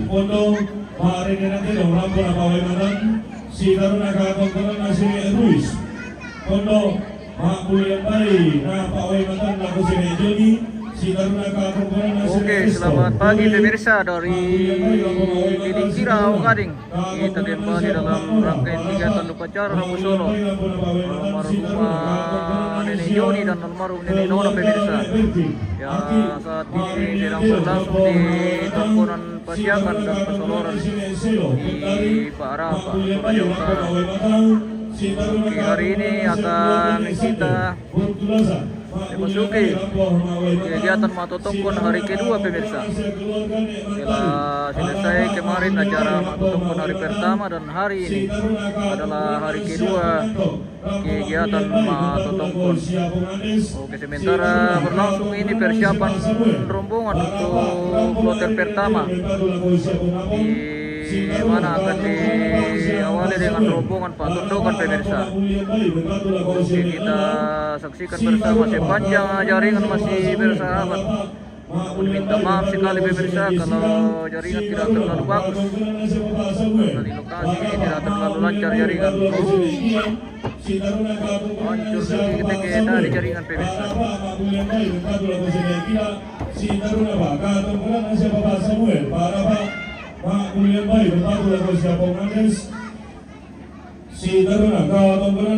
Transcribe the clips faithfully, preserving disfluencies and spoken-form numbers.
Pondo, ma'arene nante dong, rampo na pawai matan, si Taruna ka tongkonan na si Ruiz. Pondo, ma'bulian bai, na pawai matan, na ku si Joni, si Taruna ka tongkonan na si Oke, Risto. Selamat pagi pemirsa dari Dili Kira, Ogading. Kita kembali dalam rangkaian kegiatan upacara Rabu Solo almarhumah Nenek Joni dan almarhum Nenek Nona, pemirsa. Ya, saat ini sedang berlangsung di tongkonan Pasiakan dan Pasoloran di Pak Rapa, Solo Jawa Utara. Oke, hari ini akan kita memasuki kegiatan Mato Tongkon hari kedua, pemirsa. Telah selesai kemarin acara Mato Tongkon hari pertama dan hari ini adalah hari kedua kegiatan Mato Tongkon. Oke, sementara berlangsung ini persiapan rombongan untuk kloter pertama, di mana akan diawali dengan rombongan Pak Tondokan, pemirsa. Oke, kita saksikan bersama, sepanjang jaringan masih bersahabat. Namun minta maaf sekali, pemirsa, kalau jaringan tidak terlalu bagus. Karena di lokasi ini tidak terlalu lancar jaringan. Hancur sedikit dari jaringan, pemirsa. Si Taruna ka tongkonan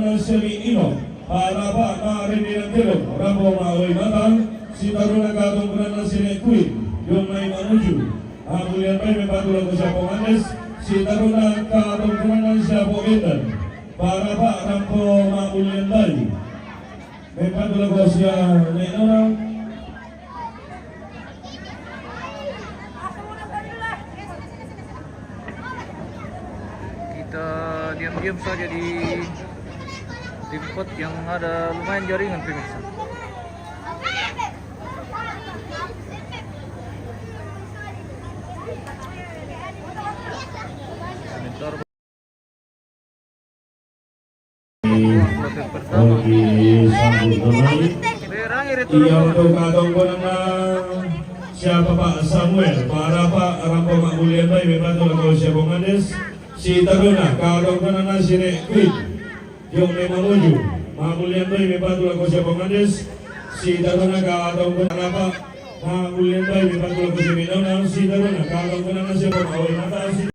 na si Ino, para pa na rene nante dong, rampo ma'bali matan, si Taruna ka tongkonan na si Nek Kuit, dong mai manuju. Ma'bulian bai mempatu laku si Apo Mandes, si Taruna ka tongkonan na si Apo Indan, para pa rampo ma'bulian bai. Mempatu laku si Nek Nona. Kita diam-diam saja di tempat yang ada lumayan jaringan, pemirsa. Sebentar. Oke, sambut kembali. Iya, untuk katongkonan na si Apo Samuel, para pa rampo ma'bulian bai mempatu laku si Apo Mandes, si Taruna, katongkonan na si Nek Kuit, dong mai manuju, ma'bulian bai mempatu laku si Apo Mandes, si Taruna, katongkonan na pa, ma'bulian bai mempatu laku si Nek Nona, si Taruna, katongkonan na si Apo Ma'bali matan, si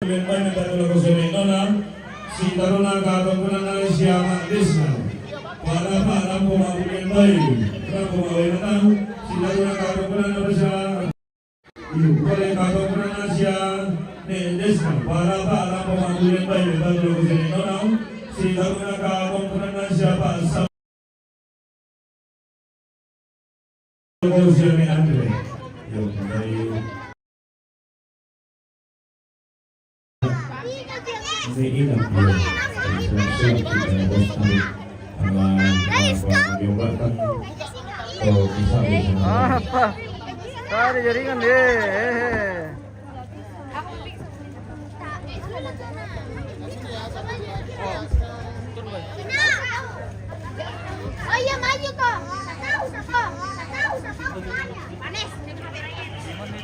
Mempatu laku si Nek Nona, si Taruna katongkonan na si Amak Desna. Para pa rampo ma'bulian bai, rampo ma'bali matan, si Taruna katongkonan na si Amak. Iyo, boleh katongkonan na si Nek Desna. Para pa rampo ma'bulian bai, mempatu laku si Nek Nona, si Taruna katongkonan na si Apo Sam. Jose Andre. Yo, dari ini enak, yo. Siap-siap kita, Bos Ari. Sama, sama, Bos Ari. Apa? Tadi jaringan deh. Eh, eh. Oh iya, maju kok. Panas.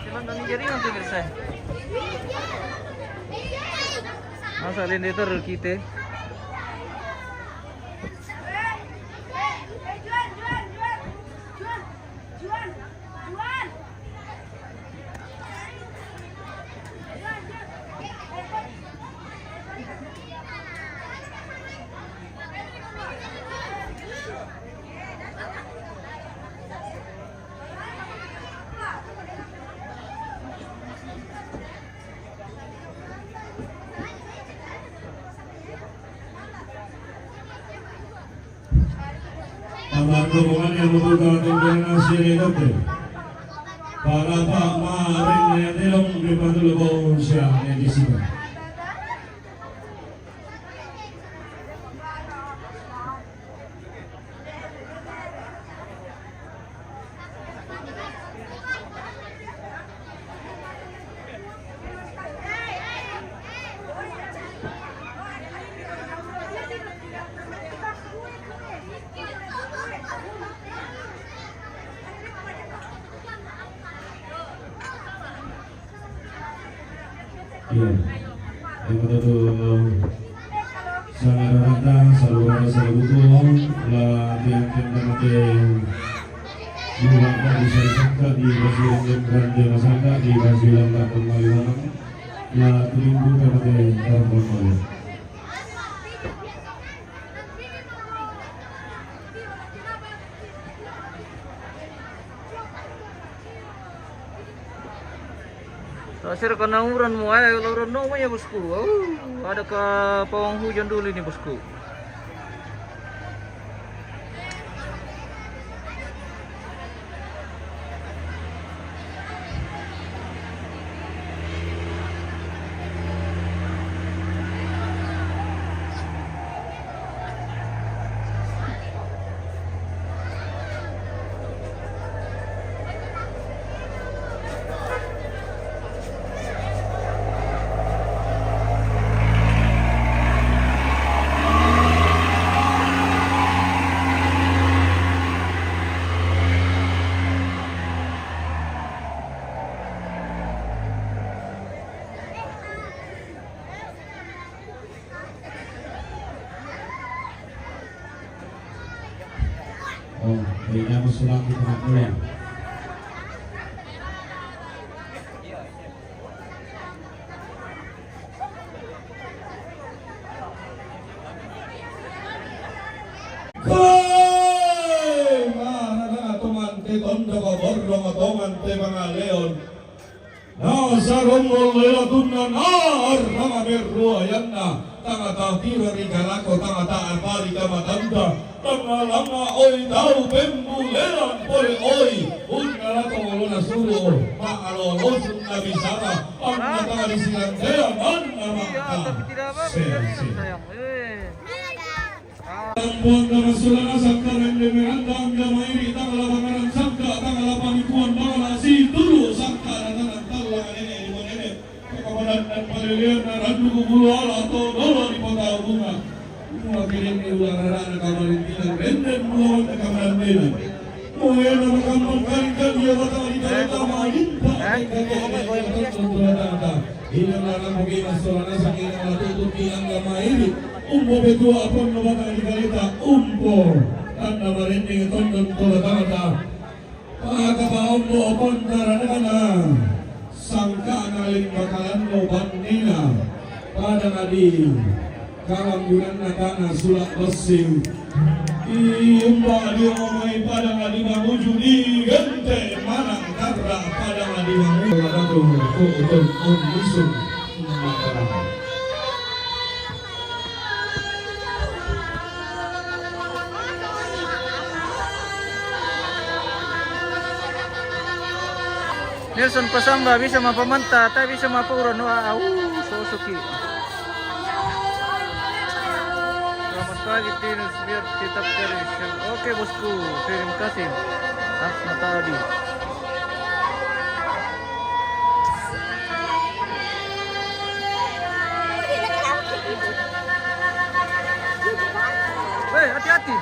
Cuman ini jaringan tuh, guys, eh. Masa lain itu kita. Tambahan dukungan yang membuka tongkonan na si Nek Dokter. Para pa ma'arene nante dong, mempatu laku si Nek Jessica. Iya. Yang betul tu, sana rata, saluran, saluran, la tiang tiang mate. Dua tak bisa sangka di Basilan dan Grande Masangka di Basilan tak kembali orang. La tiang tu mate. Tasir kana uran mo, ay, uran no mo ya, bosku. Oh, ada ka pawang hujan dulu ini, bosku. Oh, kayaknya aku sulam di tengah pulang. Hei, mana na tomante tondo ko borrong tomante mangaleon. Na sarong mollela tunna na arrama berruayanna, tangata tiro ri kalako, tangata apari kamatanta, tangalanga oi tau pembulean pole oi, unna lako molona suru, ma'alo-alo sunna bisara, anna tanga disilantea manna mata. Sel, sel. Tampuang kamasulana sangka rende meranda angga mairi tangala pangaran sangka tangala panikuan bangala situru sangka dan tanang talla nene di nene. Kekabadan dan palelean dan randu kubulu ala atau dolo di kota bunga. Mua kerende ulang rara na kamarintinan rende mulawan na kamarandenan. Mua ena makambang kali kan dia batang di kota malimpa. Inang larang mungkin masulana saking larang tutup di angga mairi. Umpo petua pon no batang di kaleta umpo. Tanda marende tondon tola tangata. Paka paombo pon taranana. Sangka naling bakalan no bandina. Pada ngadi. Kalambunan na tana sulak besi. Iumba di omai padang adi manguju di gente manang karra padang adi manguju. Ratu kuutun om isung mataram. Nelson Pasamba bisa mapamanta, tapi bisa mapauran wa au sosuki. Selamat pagi, Tinus. Biar tetap terus. Oke, bosku. Terima kasih. Mas Matabi. Weh, hati-hati.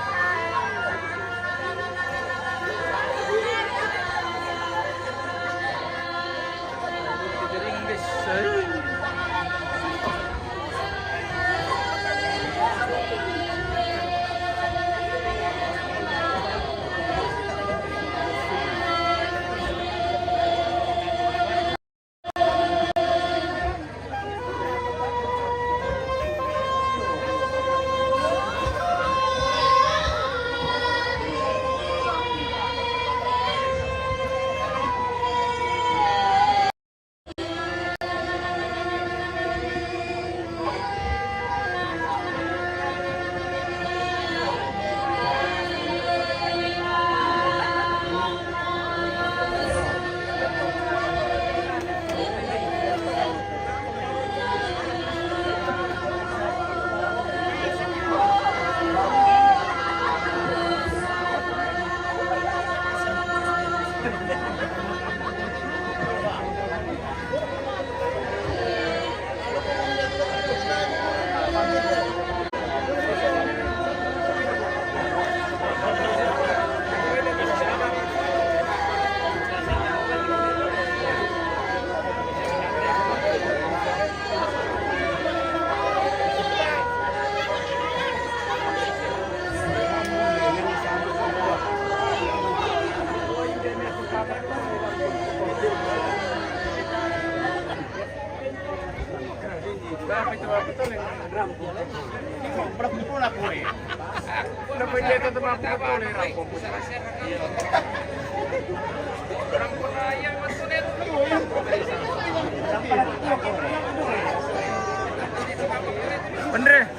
Andre,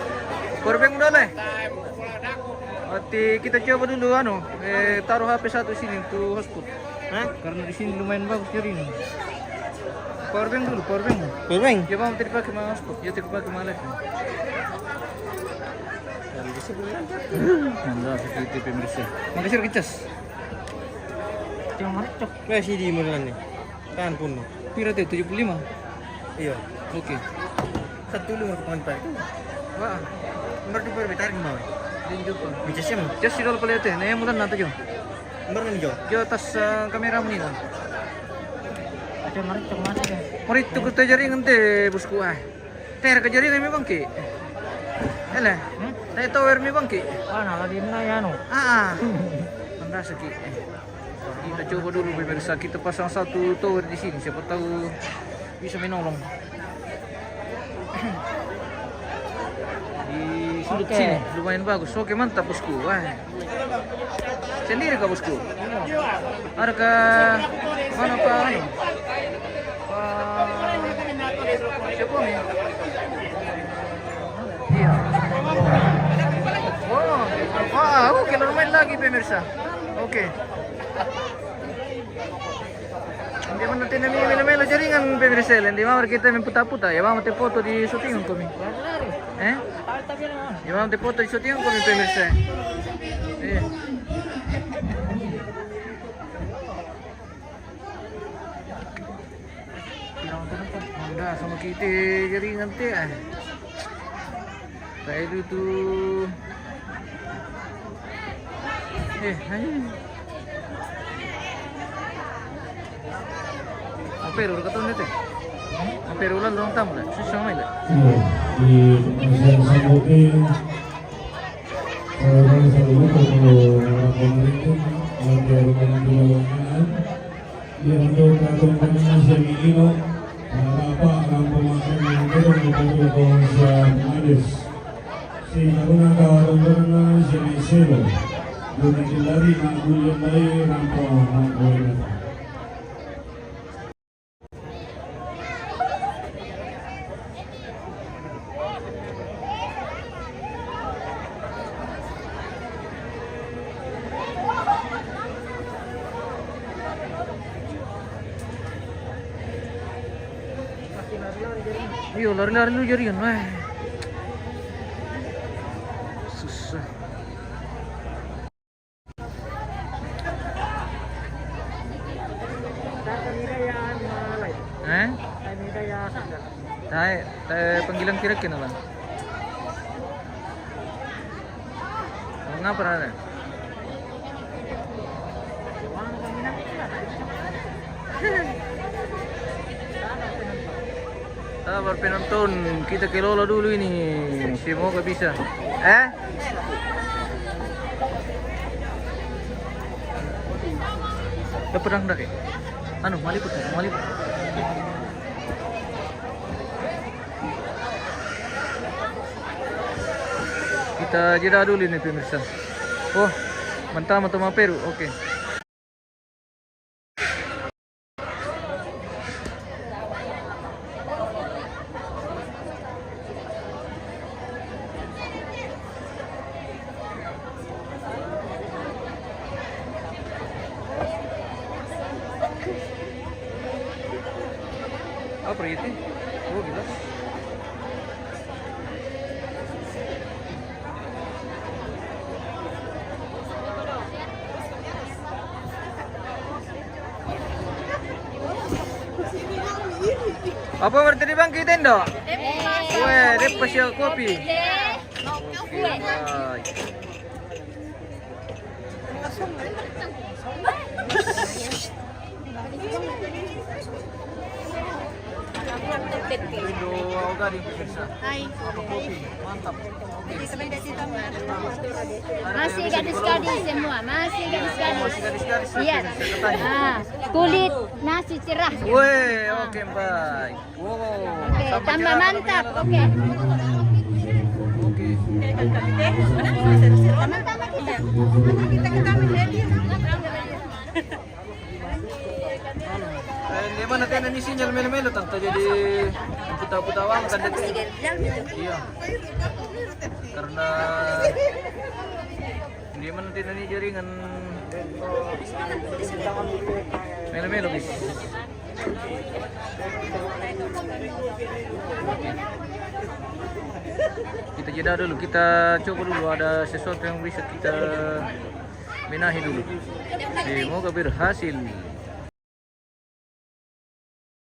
power bank udah leh. Nanti kita coba dulu anu, eh, taruh H P satu sini untuk hotspot. Hah? Karena di sini lumayan bagus jaringan. Power bank dulu, power bank. Power bank? Ya, Bang, tadi pakai mas, ya, tadi pakai malah. Mantap, seperti itu, pemirsa. Makasih, kecas. Jangan merecok. Masih di mana nih? Tahan pun. Pira teh, tujuh puluh lima? Iya. Oke. Satu lima ke pantai. Wah. Nomor dua berbitar gimana? Dia juga. Bicara siapa? Dia sudah pala teh. Nah, yang mulan nanti jo. Nomor enam jo. Jo, tas, eh, kamera mana lah? Ada merecok mana ya? Mari tuku teh jaringan teh, bosku, ah. Teh, ke jaringan memang ki. Ele. Hmm? Teh, tower memang ki. Ah, nah, lagi na ya, no. Ah, ah. Mantap sih ki. Kita coba dulu, pemirsa. Kita pasang satu tower di sini. Siapa tahu bisa menolong. Di sudut sini, lumayan bagus. Oke, mantap, bosku. Wah. Sendiri kah, bosku? Ada ke mana, Pak? Anu? Pak, siapa nih? Iya. Oh, wah, oke, lumayan lagi, pemirsa. Oke. Dia mana tenda mi melo-melo jaringan, pemirsa. Dia mau kita main puta-puta, ya, mau te foto di syuting kami. Eh? Ya, mau te foto di syuting kami, pemirsa. Iya. Bilang tu macam, "Honda sama kita jaringan teh, eh." Tak ada tu. Eh, hai. Apa yang kata ni teh? Apa yang ulang orang tamu lah? Susah mai lah. Iya, di Asian Sambutin. Saya saluto ko mga pamangkin, mga piyarungan ng pinagawaan. Di ang doon katong kanina siya ni Ino, na napa ang pamangkin ng doon, kapatid ko siya Mades. Si Haruna ka, Haruna siya ni Selo. Doon ang kilari ng William Lai, ng pamangkin. Iyo, lari-lari lu jaringan, weh. Susah. Eh? Tai, tai panggilan kira kena lah. Ngapa ada? Sabar penonton, kita kelola dulu ini. Semoga bisa. Eh? Udah pedang dah, Kek? Anu, maliput, maliput. Kita jeda dulu ini, pemirsa. Oh, mentah atau maperu? Oke. Apa itu? Oh, gelas. Apa berarti di bangkit, Indo? Weh, dia pesiap kopi. Oke, baik. Rindu Aogari, pemirsa. Hai. Kopi, mantap. Masih gadis-gadis semua, masih gadis-gadis. Gadis-gadis. Iya. Ah, kulit nasi cerah. Weh, oke, baik. Wow. Oke, tambah mantap. Oke. Oke. Teman-teman kita. Eh, di mana tena ni sinyal melo-melo, tanta jadi puta-puta uang kan, dek. Iya. Karena di mana tena ni jaringan melo-melo, guys. Kita jeda dulu, kita coba dulu ada sesuatu yang bisa kita benahi dulu. Semoga berhasil.